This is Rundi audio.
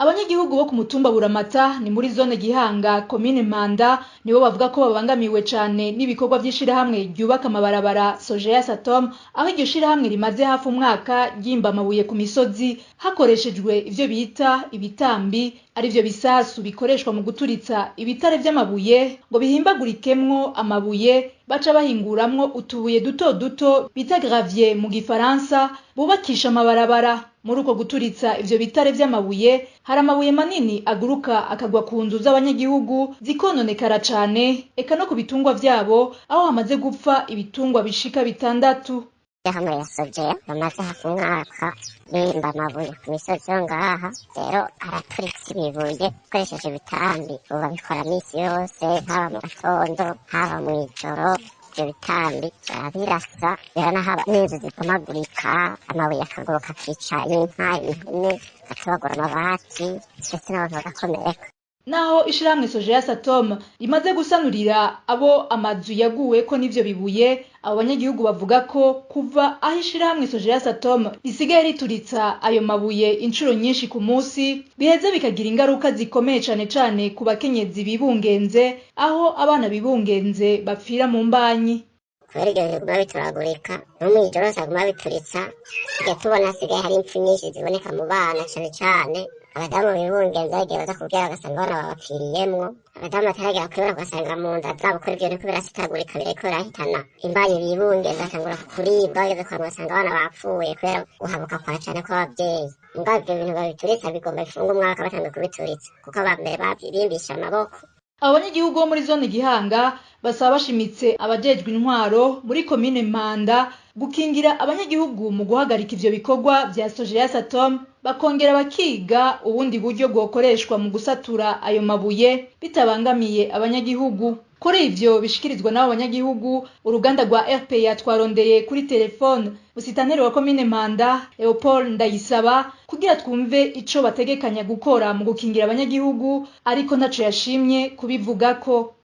Abanyagihugu bo ku mutumba Buramata ni muri zone Gihanga, komine Mpanda, nibo bavuga ko babangamiwe cane n'ibikorwa vy'ishirahamwe ryubaka amabarabara Sogea Satom, aho iryo shirahamwe rimaze hafi umwaka ryimba amabuye ku misozi hakoreshejwe ivyo bita ibitambi, arivyo bisasu bikoreshwa mu guturitsa ibitare vy'amabuye ngo bihimbagurikemwo amabuye baca bahinguramwo utubuye duto duto bita gravier mu gifaransa bubakisha amabarabara. Muri uko guturitsa ivyo bitare vy'amabuye hari amabuye manini aguruka akagwa ku nzu z'abanyagihugu zikononekara cane, eka no ku bitungwa vyabo, aho hamaze gupfa ibitungwa bishika 6. Hamwe ya Sogea bamaze hafi umwaka bimba amabuye ku misozi yo ngaha, rero araturitsa ibibuye ukoresheje ibitambi. Ubu babikora misi yose, haba mu gatondo haba mw'ijoro. Ivyo bitambi barabirasa, rero n'ahaba n'inzu zibomagurika, amabuye akaguruka akica inka, impene, agatobagura amabati, ndetse n'abantu bagakomereka. Naho ishirahamwe Sogea Satom rimaze gusanurira abo amazu yaguweko n'ivyo bibuye, abo banyagihugu bavuga ko kuva aho ishirahamwe Sogea Satom risigaye rituritsa ayo mabuye incuro nyinshi ku musi, biheze bikagira ingaruka zikomeye cane cane ku bakenyezi bibungenze, aho abana bibungenze bapfira mu mbanyi. Kubera ivyo bintu biguma bituragurika, no mw'ijoro hose baguma bituritsa, tugiye tubona hasigaye hari impfu nyinshi ziboneka mu bana, cane cane abadamu bibungenze bagiye baza kuvyara ugasanga abana babapfiriyemwo, abadamu bataragera kwibona ugasanga mu nda zabo kuri ivyo biriko birasitagurika, biriko birahitana imbanyi bibungenze, batangura kuribwa, bageze kwa muganga ugasanga abana bapfuye kubera guhabuka kwa cane kw'abavyeyi. Mugabo ivyo bintu babituritsa bigomba bifunge umwaka batanguye kubituritsa, kuko aba mbere babimbisha amaboko. Abo banyagihugu bo muri zone Gihanga basaba bashimitse abajejwe intwaro muri komine Mpanda gukingira abanyagihugu mu guhagarika ivyo bikorwa vya Sogea Satom, bakongera bakiga ubundi buryo bwokoreshwa mu gusatura ayo mabuye bitabangamiye abanyagihugu. Kuri ivyo bishikirizwa n'abo banyagihugu, uruganda rwa RPA twarondeye kuri telefone musitaneri wa komine Mpanda Leopold Ndayisaba kugira twumve ico bategekanya gukora mu gukingira abanyagihugu, ariko ntaco yashimye kubivugako.